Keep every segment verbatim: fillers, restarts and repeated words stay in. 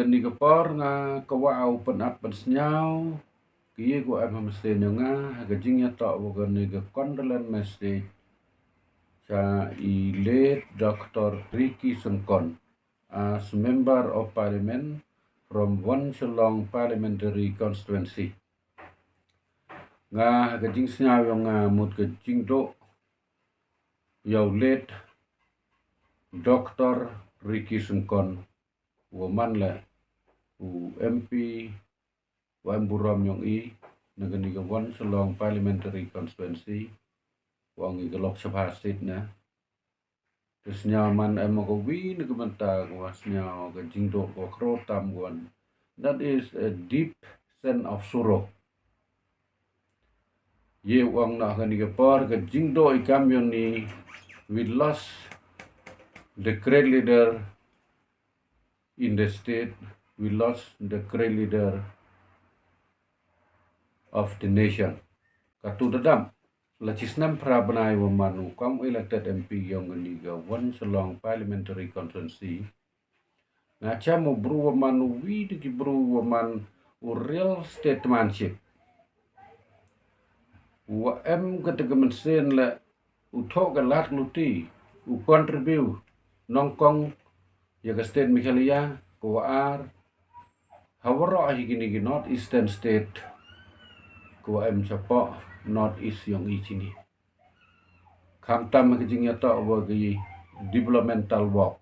Kane ka por nga kwah u pynap pynsngew ki, ïa ka em ha mynsiem jong nga ha ka jingïatoh wa kane ka condolence message sha i late Doctor Ricky Syngkon as Member of Parliament from One Shillong Parliamentary Constituency. Nga ha ka jingsngew yong nga mut ka jingduh ïa u late Doctor Ricky Syngkon, wa man leh u M P wa em burom yong i na kane ka One Shillong Parliamentary Constituency, wa ong i ka Lok Sabha seat na. Te sngew man em ka wi na ka bynta ka wa sngew ka jingduh ka wa khro tam ka wan. That is a deep sense of sorrow. Ye u ong na kane ka por ka jingduh i kam yong ni, we lost the great leader in the state, we lost the great leader of the nation. Ka tu da dam la chi snem phra bnai wa man u kam elected M P yong kane ka One Shillong Parliamentary Constituency. Nga chem u bru wa man u wi da ki bru wa man u real statesmanship. Wa em ka te ka mynsiem leh u thoh ka lad luti, u contribute nongkong ïa ka state Meghalaya, ka wa ar ha waroh hi kine ki North Eastern state, ka wa em chapoh North East yong i chini. Khamtam ka jingïatoh wa ki developmental work.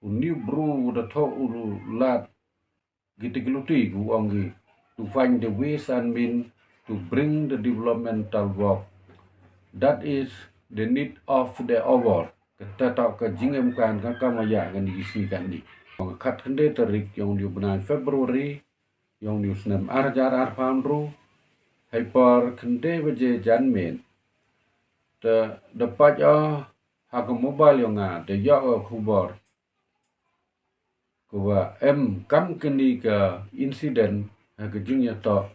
U ni u bru u da thoh u lad ki te ki luti, ku ong ki, to find the ways and means to bring the developmental work that is the need of the hour. Ka ta ta ka jingem kan ka kam ïa ngan di sngi kan di. Ong khat khynde tarik yong di u bnai February yong di u snem ar hajar ar phaw hynru, hai por khynde baje janmiet, te da pait ha ka mobile yong nga, da ïoh ka khubor ka wa em kam kane ka incident ha ka jingïatoh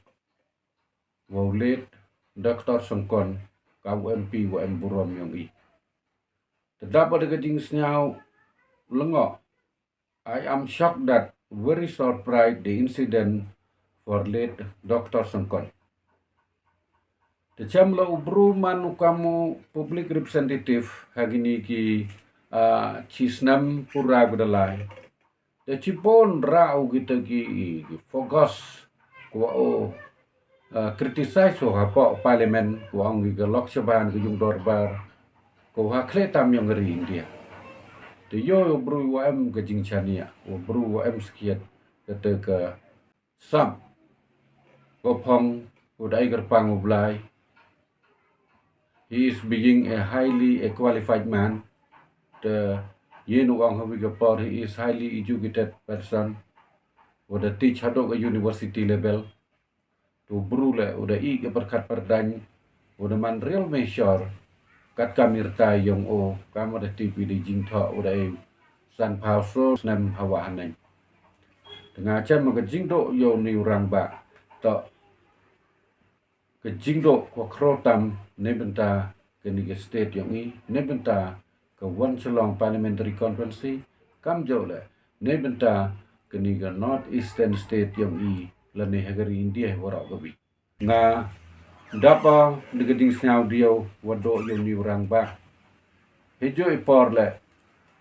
wa u late Doctor Syngkon, ka u M P wa em burom yong i. Te da pait da ka jingsngew lyngngoh, I am shocked that very surprised the incident for late Doctor Syngkon. Te chem la u bru man u kam u public representative ha kine ki, ah, chi snem pura ku da lai. Te chi pon ra u kita ki, ki focus ku wa u, ah, criticize u hapoh parliament, ku wa ong ki ka Lok Sabha ka jong dorbar, ku ha khleh tam yong ka ri India. Te ïoh u bru wa em ka jingchania, u bru wa em skhiat, kata ka sap ka phong u dei kyrpang u Blai. He is being a highly a qualified man. Te ïen u ong ha wi ka por, he is highly educated person. U da teach haduh ka university level. Tu bru le u da i ka pyrkhat pyrdaiñ, u da man real measure kat ka mirta yong u, kam u da tip i di jingthoh u da i san phaw so snem hawa haneng. Te nga chem ka jingduh yong ni u rangbah, to ka jingduh ka khro tam ne bynta kane ka state yong i, ne bynta ka One Shillong Parliamentary Constituency, kam jong le ne bynta kane ka North Eastern state yong i, lane ha ka ri India waroh ka wi. Nga dap da ka jingsngew diaw wa duh yong ni u rangbah. Hi jong i por le,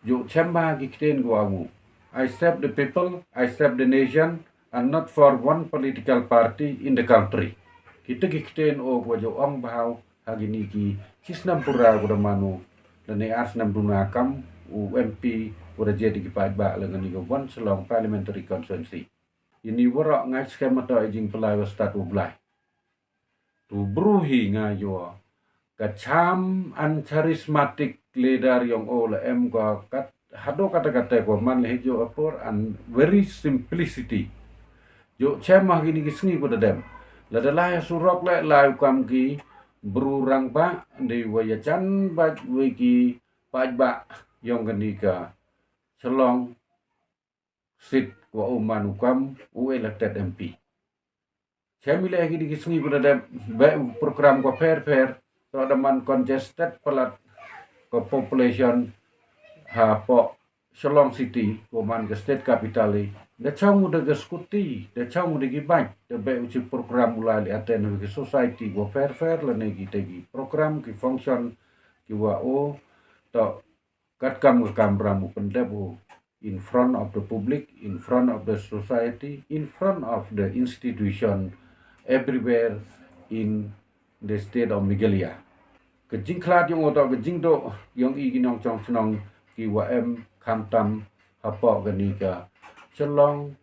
jong chem ba ki ktien ku wa mu, I serve the people, I serve the nation, and not for one political party in the country. Kita ki ktien u wa jong ong bha u ha kine ki chi snem pura ku da man u, lane ar snem duna kam u M P u da jied ki paidbah la kane ka One Shillong Parliamentary Constituency. Ini waroh ngai skhem ma to i jingpyllait wa stad u Blai. Tu bru hi nga ïoh ka charm and charismatic leader yong u la em ka kat haduh kata kata ko man le hi jong a poor and very simplicity. Jong chem ha kine ki sngi ku da dem, la da lai surok le lai u kam ki bru rangbah, di wa ïa jan bad wa ki paidbah yong kane ka Shillong seat wa u man u kam u elected M P. Chem i le ha kine ki sngi ku da dem beh u program ko pher pher, to da man congested palat ko population hapoh Shillong City, ko man ka state capital i, Da chong u da ka skuti, da chong u da ki bike, da beh u chi program u la leh attend ha ki society wa pher pher lane ki te ki program ki function ki wa o, to kat kam ka kam bram u pyndep u in front of the public, in front of the society, in front of the institution, everywhere in the state of Meghalaya. Ka jingkhlad yong u to ka jingdoh yong i ki nongchong chnong ki wa em khamtam hapoh kani ka Shillong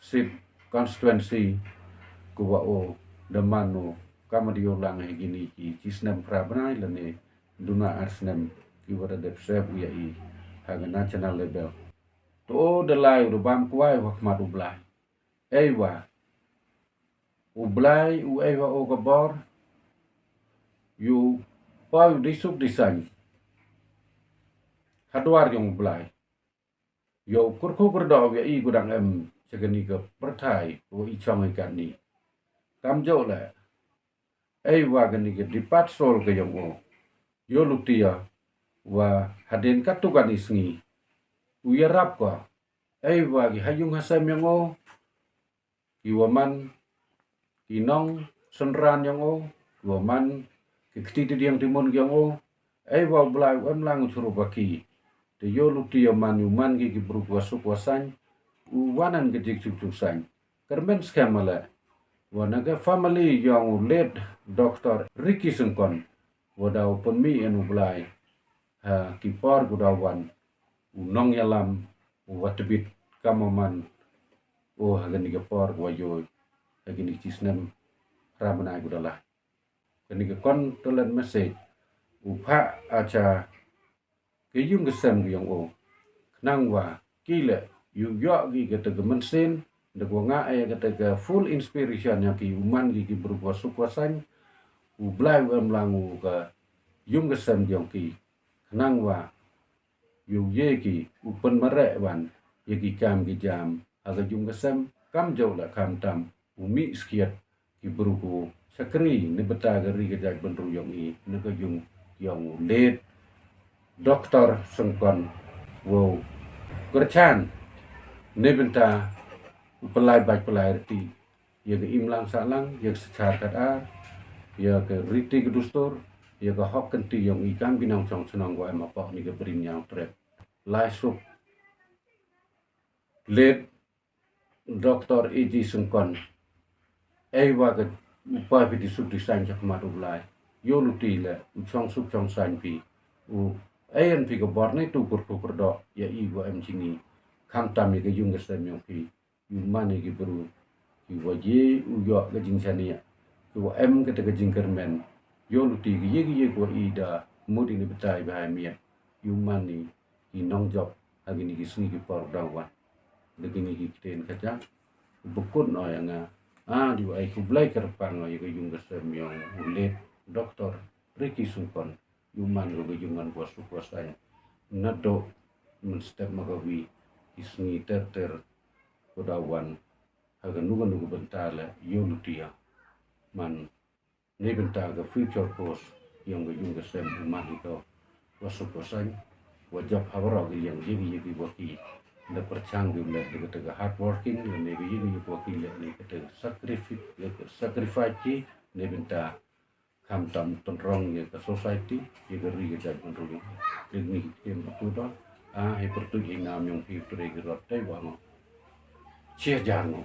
Seat Constituency ku wa o da man u kam wa da yoh lang ha kini ki chi snem phra bnai lane duna ar snem ki wa da dep sep u ya i ha ka national level. To o da lai u da bam kwai wa khmat u Blai. Ei wa u Blai u ei wa o ka bor yu pa u di suk di sain ha dwar yong u Blai. Yow kyrkhu kyrdoh u ya i ku dang em cha kani ka pyrthai wa i chong i katni. Kam joh le ei wa kani ka departed soul ka yong o. Yow lutia wa hadien katu kani sngi u yarap ko. Ei wa ki ha yung ha sem yong o. Ki wa man ki nong synran yong o, ki wa man ki kti ti diang ti mon yong o. Ei wa u Blai u em lang u churu ba ki. Te yow luti yow man u man ki ki bru wa suk wa sain. U wanan ki jik chuk chuk sain. Kyrmen skhem ale wa na ka family yong u late Doctor Ricky Syngkon wa da u pynmih en u Blai ha ki por ku da wan u nongyalam u wa tbit kam wa man o ha kani ka por ku wa yoh ha kini chi snem phra bnai ku da lai. Kani ka condolence message u phah a cha ka yung ka sem ka yong o. Khnang wa ki le yu yoh ki kata ka mynsiem da ku wa nga ai kata ka full inspiration yong ki u man ki ki bru wa suk wa sain. U Blai u em lang u ka yung ka sem yong ki. Khnang wa yu ye ki u pynmareh wan ya ki kam ki jam ha ka yung ka sem kam joh le khamtam u mih skiat ki bru ku shakri ne bynta ka ri ka jaid bynru yong i ne ka yung yong u late Doctor Syngkon wow kyrchan ne bynta u pynlai bait pynlai riti ya ka imlang sahlang ya ka sachar kat ar ya ka riti ka dustur ya ka hok kynti yong i kam ki nongchong chnong wa em hapoh ni ka Bri Hynñiewtrep. Lai suk late Doctor A G Syngkon. Ei wa ka u pa phi di suk di sain cha khmat u Blai. Yow luti le u chong suk chong sain phi u ei en phi ka bor ne tu kyrkhu kyrdoh ya i wa em chini khamtam ya ka yung ka sem yong phi. Yu man ya ki bru ki wa ye u yoh ka jingshaniah ki wa em kata ka jingkyrmen. Yow luti ki ye ki ye ki wa i da mut i ne bynta i bahai miet. Yu man i ki nongjop ha kini ki sngi ki por da wan. Da kini ki ktien ka jang u bkut no ya nga a di wa ai khublei kyrpang no ya ka yung ka sem yong u late Doctor Ricky Syngkon. Yu man ko ka yung ngan ko suk ko sain na do mynstep ma ka wi ki sngi ter ter ko da wan ha ka nu ka nu ka bynta le yow luti ya man ne bynta ka future course yong ka yung ka sem u man hi ko wa suk wa sain wa jop ha baroh ki liang ying ying wa ki da pyrchang ki le da kata ka hard working ne ka ying ying wa ki le ne kata ka sacrifice sacrifice ki ne bynta khamtam tynrong ya ka society ya ka ri ka jaid bynru yong. Dei ni ki ktien ba tu da a hi pyrtuit hi nam yong phi tre ki rot te wa ngo. Chia jar ngo.